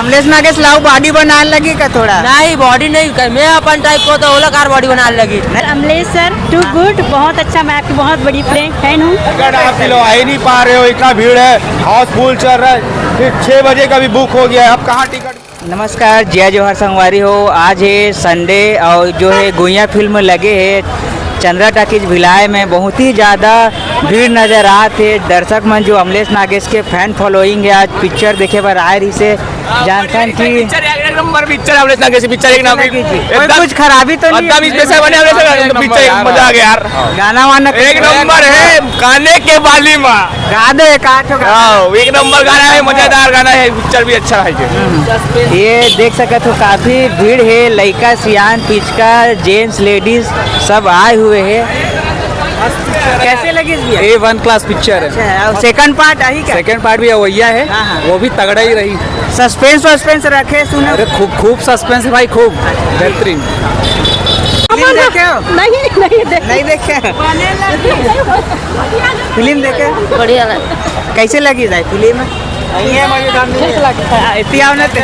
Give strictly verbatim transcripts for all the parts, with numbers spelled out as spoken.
अमलेश नागेश ला अउ बॉडी बनाए लगही का थोड़ा? नहीं, बॉडी नहीं कर, मैं अपन टाइप को तो ओला कार बॉडी बनाए लगही। अमलेश सर, टू गुड, बहुत अच्छा, मैं आपकी बहुत बड़ी फैन हूँ। टिकट आप लोग आ ही नहीं पा रहे हो, इतना भीड़ है, हाउसफुल चल रहा है, फिर छः बजे का भी बुक हो गया है। अब कहाँ टिकट? नमस्कार, जय जोहार संगवारी हो। आज है संडे और जो है गुइया फिल्म लगे है चंद्रा टाकीज भिलाई में, बहुत ही ज़्यादा भीड़ नजर आत हे। दर्शक मन जो अमलेश नागेश के फैन फॉलोइंग है, आज पिक्चर देखे बर आए रहिस हे। जानथन कि पिक्चर एक, एक number picture, Amlesh Nagesh picture एक नंबर। कोई एकदम कुछ खराबी तो नहीं है? एकदम स्पेशल बने अमलेश नागेश पिक्चर, मजा आ गया यार। गाना वाना एक नंबर है, गाने के बाली माँ। गा दो एक आध ठो गाना। हाँ, एक नंबर गाना है, मजेदार गाना है, पिक्चर भी अच्छा है। ये देख सकत हो, काफी भीड़ है, लइका, सियान, पिचका, जेंट्स, लेडीज सब आए हुए हैं। कैसे लगी भैया? ए वन क्लास पिक्चर है। अच्छा, और सेकंड पार्ट आही क्या? सेकंड पार्ट भी वही है, हाँ, हाँ। वो भी तगड़ा ही रही। सस्पेंस वस्पेंस रखे सुनो। अरे खूब, खूब सस्पेंस है भाई, खूब बेहतरीन। फिल्म देखे हो? नहीं, नहीं देखे। नहीं देखे? फिल्म देखे? बढ़िया लगा। कैसे लगी जाए फिल्म? इतिहास में ते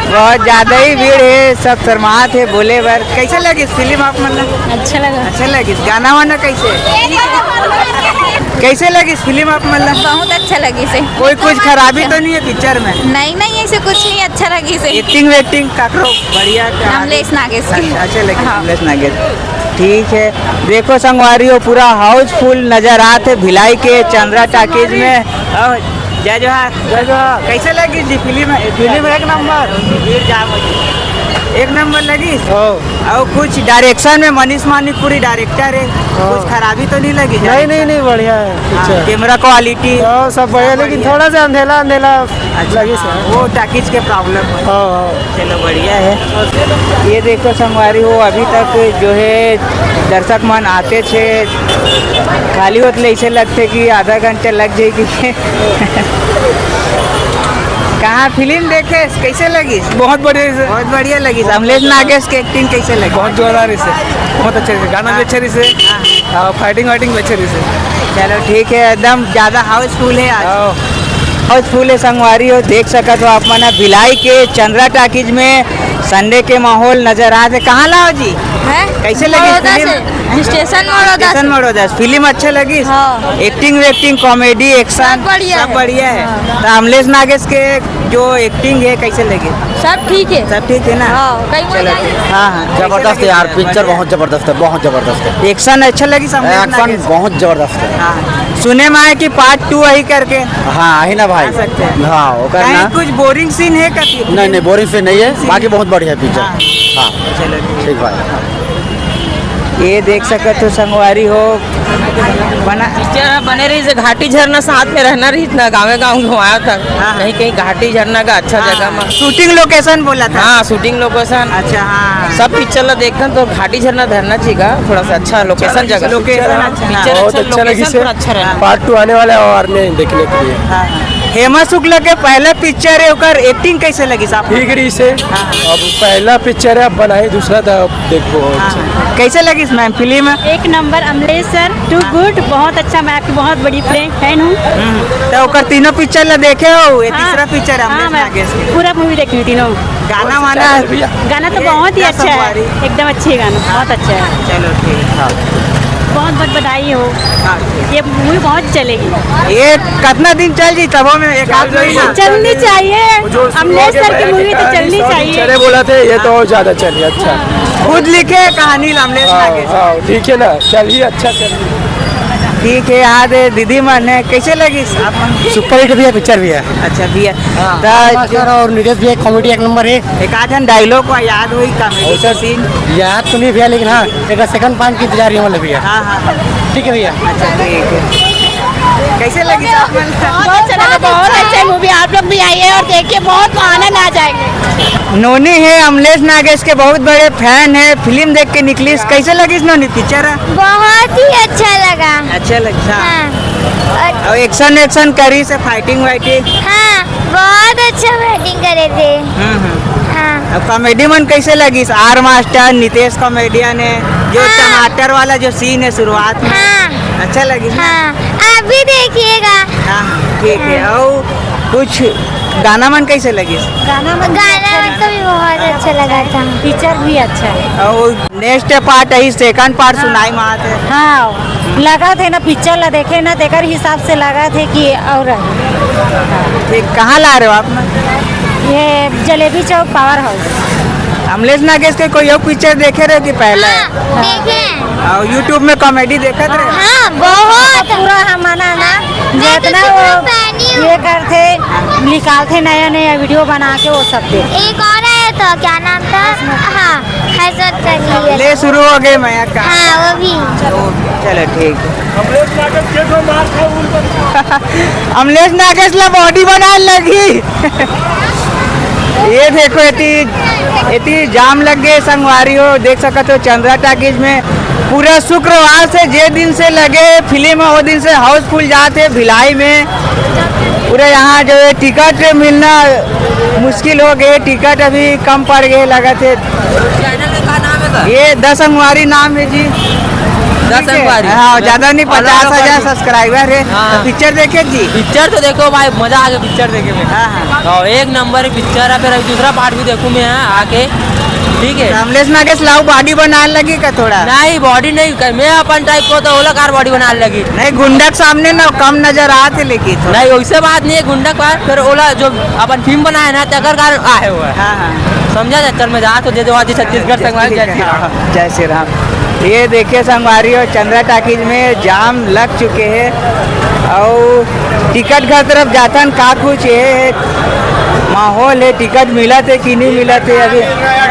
बहुत ज्यादा ही भीड़ है, सब शर्मात है बोले बर। कैसे लगी फिल्म आप मन ला? अच्छा लगा। अच्छा लगी। गाना वाना कैसे? कैसे लगी फिल्म आप मन ला? बहुत अच्छा लगी से। कोई कुछ खराबी तो नहीं है पिक्चर में? नहीं, नहीं, ऐसे कुछ नहीं, अच्छा लगी से। एक्टिंग वेक्टिंग काकरो बढ़िया का? अमलेश नागेश की। अच्छा, अच्छा लगी हाँ। अमलेश नागेश। ठीक है, देखो संगवारी हो, पूरा हाउसफुल नजर आत हे भिलाई के चंद्रा टाकीज में। और जय जोहार। जय जोहार। कैसे लगी जी फिल्म? फिल्म एक नंबर। भीड़ जाम हो गई। एक नंबर लगी। हाँ। और कुछ डायरेक्शन में मनीष मानिकपुरी डायरेक्टर है, हाँ। कुछ खराबी तो नहीं लगी? नहीं, नहीं, नहीं, बढ़िया है हाँ, पिक्चर। कैमरा क्वालिटी हाँ, सब बढ़िया, सब लेकिन बढ़िया। थोड़ा सा अंधेला, अंधेला अच्छा, लगी हाँ, सर। वो टाकीज के प्रॉब्लम है। हाँ, हाँ। चलो, बढ़िया है। ये देखो संगवारी हो, अभी तक जो है दर्शक मन आते छे, खाली होत ले ऐसे लगते कि आधा घंटा लग जाएगी। कहाँ फिल्म देखे, कैसे लगी? बहुत बढ़िया से। बहुत बढ़िया लगी। अमलेश नागेश की एक्टिंग कैसे लगी? बहुत जोरदार है सर, बहुत अच्छे से, गाना भी अच्छा रही से, हाँ। और फाइटिंग वाइटिंग भी अच्छे रही से। चलो ठीक है, एकदम ज्यादा हाउसफुल है आज। हाँ। हाउसफुल है संगवारी हो, देख सकत हो आप मन ह भिलाई के चंद्रा टाकीज में संडे के माहौल नजर आत हे। कहाँ ला हो जी? हैं? कैसे लगी मड़ौदा फिल्म? से, स्टेशन मड़ौदा स्टेशन से। मड़ौदा से। फिल्म अच्छा लगी? हाँ। एक्टिंग वेक्टिंग, कॉमेडी, एक्शन सब बढ़िया सब है। बढ़िया है। हाँ। तो अमलेश नागेश के जो एक्टिंग है कैसे लगी? सब ठीक है। सब ठीक है ना? हाँ, कहीं चलो। हाँ, हाँ। जबरदस्त है यार, पिक्चर बहुत जबरदस्त है, बहुत जबरदस्त है। एक्शन अच्छा लगी अमलेश एक्शन नागेश? बहुत जबरदस्त है। हाँ। सुने में आए कि पार्ट टू आही करके। हाँ, आही ना भाई। आ सकते हैं। हाँ, ओकर कहीं ना। कुछ बोरिंग सीन है का? नहीं, नहीं, बोरिंग सीन नहीं है, सीन बाकी है। बहुत बढ़िया पिक्चर। हाँ। हाँ। चलो ठीक। ठीक भाई। ये देख सकत हो संगवारी हो, बना पिक्चर ह बने रहिस हे, घाटी झरना साथ में रहना रहिस ना, गाँवे गाँव घुमाया था। हाँ, हाँ। कहीं कहीं घाटी झरना का अच्छा हाँ, जगह में। शूटिंग लोकेशन बोला था। हाँ, शूटिंग लोकेशन। अच्छा, हाँ। सब पिक्चर ला देखथन तो घाटी झरना धरना चाहिए, थोड़ा सा अच्छा लोकेशन जगह। लोकेशन अच्छा। पिक्चर बहुत अच्छा, अच्छा लगी लोकेशन से। थोड़ा अच्छा रहना। पार्ट टू आने वाला है और नहीं देखने के लिए। हाँ, हाँ। हेमा शुक्ला के पहला पिक्चर है, ओकर एक्टिंग कैसे लगी साहब? ठीक रही से। हाँ। अब पहला पिक्चर है, अब बनाई दूसरा था, अब देखो। हाँ। कैसे लगी मैम फिल्म? एक नंबर, अमलेश सर, टू गुड, बहुत अच्छा, मैं आपकी बहुत बड़ी फैन हूँ। हम्म, तो ओकर तीनों पिक्चर ला देखे हो? ये हाँ। तीसरा पिक्चर है हाँ, अमलेश मैं नागेश के। पूरा मूवी देखी हूँ तीनों। गाना वाना? भैया। गाना तो बहुत ही क्या अच्छा है, संगवारी? एकदम अच्छी है गाना, बहुत अच्छा है। चलो ठीक है। बहुत बहुत बधाई हो। हाँ, ठीक। ये मूवी बहुत चलेगी। ये कितना दिन चल जी तबो में एक आध महीना? चलनी चाहिए, जो अमलेश सर की मूवी तो चलनी चाहिए। चले बोला थे, ये तो और ज्यादा चलिए। अच्छा। खुद लिखे कहानी अमलेश हाँ, नागेश। हाँ, ठीक है ना, चलिए, अच्छा चलिए। ठीक है, याद है दीदी मन है, कैसे लगी आप मन? सुपर हिट भी है, पिक्चर भी है। अच्छा भी है। हाँ, तो मास्टर और नितेश भी है, कॉमेडी एक नंबर है। एक आध जन डायलॉग का याद हुई का और सर, सीन? याद तो नहीं भैया, लेकिन हाँ, एक सेकंड पाँच की इंतजार ये वाला भैया। हाँ, हाँ, हाँ। ठीक है भैया। अच्छा, ठीक है। कैसे लगी आप मन? बहुत अच्छा लगा, बहुत अच्छा मूवी। आप लोग भी आइए और देखिए, बहुत आनंद आ जाएगा। नोनी है अमलेश नागेश के बहुत बड़े फैन है, फिल्म देख के निकली। कैसे लगी नोनी पिक्चर? बहुत ही अच्छा लगा। अच्छा लगा। हाँ। और और एक्शन एक्शन करी से फाइटिंग वाइटिंग? हाँ, बहुत अच्छा फाइटिंग करे थे। हम्म, हम्म। हाँ। अब कॉमेडी मन कैसे लगी? आर मास्टर, नितेश कॉमेडियन है, जो हाँ। टमाटर वाला जो सीन है शुरुआत में, हाँ। अच्छा लगी? हाँ, आप भी देखिएगा। हाँ, हाँ, ठीक है। हाँ। और कुछ गाना मन कैसे लगिस? गाना मन गाना मन तो भी बहुत अच्छा लगा था। पिक्चर भी अच्छा है। अउ नेक्स्ट पार्ट ही, सेकंड पार्ट सुनाई मात हे। हाँ, लगा थे ना, पिक्चर ला देखे ना, तेकर हिसाब से लगा थे कि और है। ठीक, कहाँ ला रहे हो आप? ये जलेबी चौक पावर हाउस। अमलेश नागेश के कोई और पिक्चर देखे रहे हो कि पहले? हाँ, देखे हैं। और YouTube में कॉमेडी देखत रहे? हाँ, बहुत। पूरा हम मना ना, मैं तो जितना उसकी वो फैन ही हूँ। ये करते, निकालते नया नया वीडियो बना के, वो सब देख। एक और है तो क्या नाम था? हाँ, हसरत कर लिए। ले शुरू हो गए मया का। हाँ, वो भी। चलो ठीक है। अमलेश नागेश ला बॉडी बनाए लगी। ये देखो, एती एती जाम लग गए संगवारी हो, देख सकत हो चंद्रा टाकीज में पूरा शुक्रवार से, जे दिन से लगे फिल्म, वो दिन से हाउसफुल जात हे भिलाई में। पूरा यहाँ जो है टिकट मिलना मुश्किल हो गए, टिकट अभी कम पड़ गए लगत हे। चैनल में का नाम है का? ये दस अंगवारी नाम है जी। दस ठीक है। अंगवारी। हाँ, ज्यादा नहीं, पचास हजार सब्सक्राइबर है। हाँ। तो पिक्चर देखे जी? पिक्चर तो देखो भाई, मजा आ गया पिक्चर देखे में। हाँ, हाँ। और एक नंबर पिक्चर है, फिर अभी दूसरा पार्ट भी देखूँ मैं यहाँ आके। ठीक है। तो अमलेश नागेश लाऊ बॉडी बनाने लगी का थोड़ा? नहीं, बॉडी नहीं, मैं अपन टाइप को तो ओला कार बॉडी बनाने लगी। नहीं, गुंडा के सामने ना कम नजर आते लेकिन थोड़ा। नहीं, वैसे बात नहीं है, गुंडा कार, फिर ओला जो अपन फिल्म बनाए ना, तेकर कार आए हुआ है। हाँ, हाँ। समझा? चल, मैं जा तो दे दो आज छत्तीसगढ़ संगवारी, जय श्री राम। हाँ, जय श्री राम। ये देखिए संगवारी हो, चंद्रा टाकीज में जाम लग चुके हैं और टिकट घर तरफ जाथन, का कुछ ये है, माहौल है, टिकट मिलत हे कि नहीं मिलत हे अभी?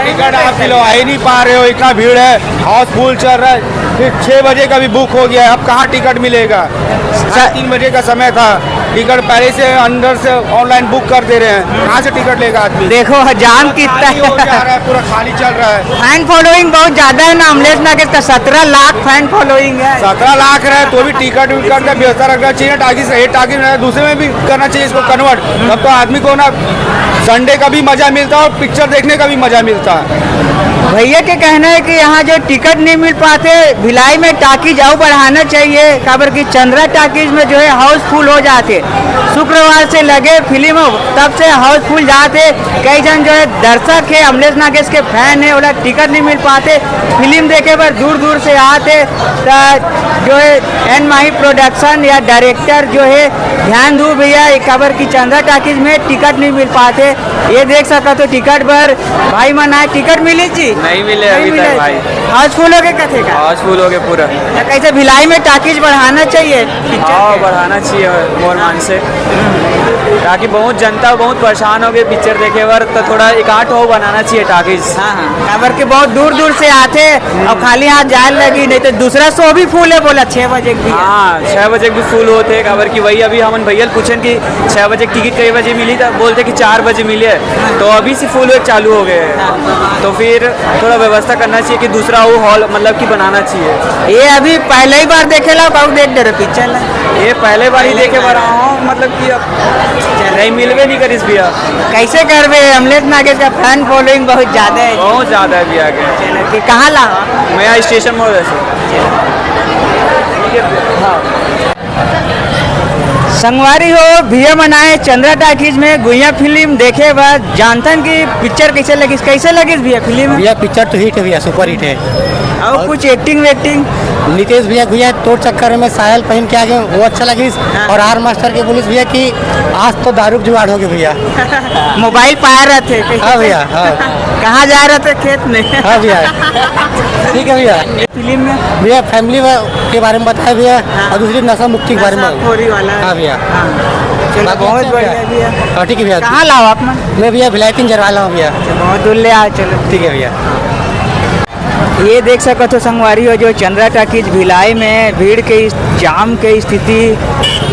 टिकट आप लोग आ ही नहीं पा रहे हो, इतना भीड़ है, हाउसफुल चल रहा है, फिर छः बजे का भी बुक हो गया है, अब कहाँ टिकट मिलेगा? साढ़े तीन बजे का समय था, टिकट पहले से अंदर से ऑनलाइन बुक कर दे रहे हैं, कहाँ से टिकट लेगा आदमी? देखो, जाम कितना खाली हो जा रहा है, पूरा खाली चल रहा है। फैन फॉलोइंग बहुत ज्यादा है ना अमलेश नागेश का, सत्रह लाख फैन फॉलोइंग है। सत्रह लाख रहे तो भी टिकट विकट का व्यवस्था रखना चाहिए, टाकीज रहे, टाकीज रहे, दूसरे में भी करना चाहिए इसको कन्वर्ट। तब तो आदमी को ना संडे का भी मजा मिलता है और पिक्चर देखने का भी मजा मिलता है। भैया के कहना है कि यहाँ जो टिकट नहीं मिल पाते, भिलाई में टाकीज अउ बढ़ाना चाहिए, काबर कि चंद्रा टाकीज में जो है हाउसफुल हो जाते। शुक्रवार से लगे फिल्म, तब से हाउसफुल जाते। कई जन जो है दर्शक है, अमलेश नागेश के फैन है, ओला टिकट नहीं मिल पाते, फिल्म देखे बर दूर दूर से आते। त जो है एन माही प्रोडक्शन या डायरेक्टर जो है ध्यान दू भैया, काबर कि चंद्रा टाकीज में टिकट नहीं मिल पाते। ये देख सकत हो टिकट बर भाई मन आए, टिकट मिली जी? नहीं मिले अभी तक भाई। हाउसफुल हो गए कथे का? हाउसफुल हो गए पूरा। तो कैसे भिलाई में टाकीज बढ़ाना चाहिए पिक्चर हाँ, के? बढ़ाना चाहिए मोर मान से, ताकि बहुत जनता बहुत परेशान हो गई पिक्चर देखे बर, तो थोड़ा एक आठ हो बनाना चाहिए टाकीज। हाँ, हाँ। काबर के बहुत दूर दूर से आते और खाली हाथ जाए लगी, नहीं तो दूसरा शो भी फुल है बोला छः बजे के भी है। हाँ, छः बजे के भी फुल होते, काबर कि वही अभी हमन भैया ल पूछन कि छः बजे टिकट कई बजे मिली, तो बोलते कि चार बजे मिले, तो अभी से फुल होए चालू हो गए हैं। तो फिर थोड़ा व्यवस्था करना चाहिए कि दूसरा वो हॉल मतलब कि बनाना चाहिए। ये अभी पहले ही बार देखे ला, कब देख डरे पिक्चर ला? ये पहले बार ही देखे बर आया हूँ, मतलब कि अब नहीं मिलवे नहीं करिस भैया। कैसे करबे, अमलेश नागेश का फैन फॉलोइंग बहुत ज्यादा है। बहुत ज्यादा है भैया के। चलो, कि कहाँ ला हो? मैं यहाँ स्टेशन मोड़ से। हाँ। संगवारी हो, भैया मन आए चंद्रा टाकीज में गुइया फिल्म देखे बर। जानथन कि पिक्चर कैसे लगिस, कैसे लगिस भैया फिल्म? भैया पिक्चर तो हिट है भैया, सुपर हिट है। और और कुछ एक्टिंग वेक्टिंग? नितेश भैया, भैया तोर चक्कर में सायल पहन के आ गए, वो अच्छा लगिस। हाँ। और आर मास्टर के बोलिस भैया कि आज तो दारू के जुगाड़ हो गए भैया। मोबाइल पाए रहते। हाँ भैया, हाँ। कहाँ जा रहे थे? खेत में। हाँ भैया। ठीक है भैया। फिल्म में? भैया फैमिली वा-, के बारे में बताया भैया, हाँ। और दूसरी नशा मुक्ति के बारे में। नशाखोरी वाला। हाँ भैया। हाँ। चलो, बाकी बहुत अच्छा बढ़िया भैया। भैया। हाँ, ठीक है भैया। कहाँ लाओ आप मन? मैं भैया भिलाई तीन जरवाला हूँ भैया। अच्छा, बहुत दूर ले आए, चलो। ठीक है भैया। ये देख सकत हो संगवारी हो, जो चंद्रा टाकीज भिलाई में भीड़ के इस जाम के स्थिति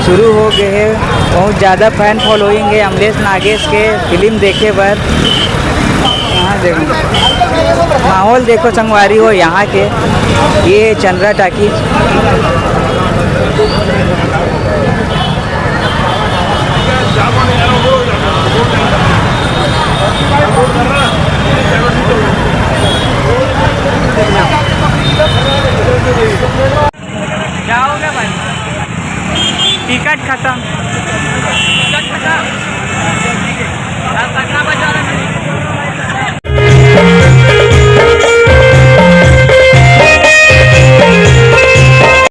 शुरू हो गए है। बहुत ज़्यादा फैन फॉलोइंग है अमलेश नागेश के फिल्म देखे बर। यहाँ देखो, माहौल देखो संगवारी हो यहाँ के, ये चंद्रा टाकीज।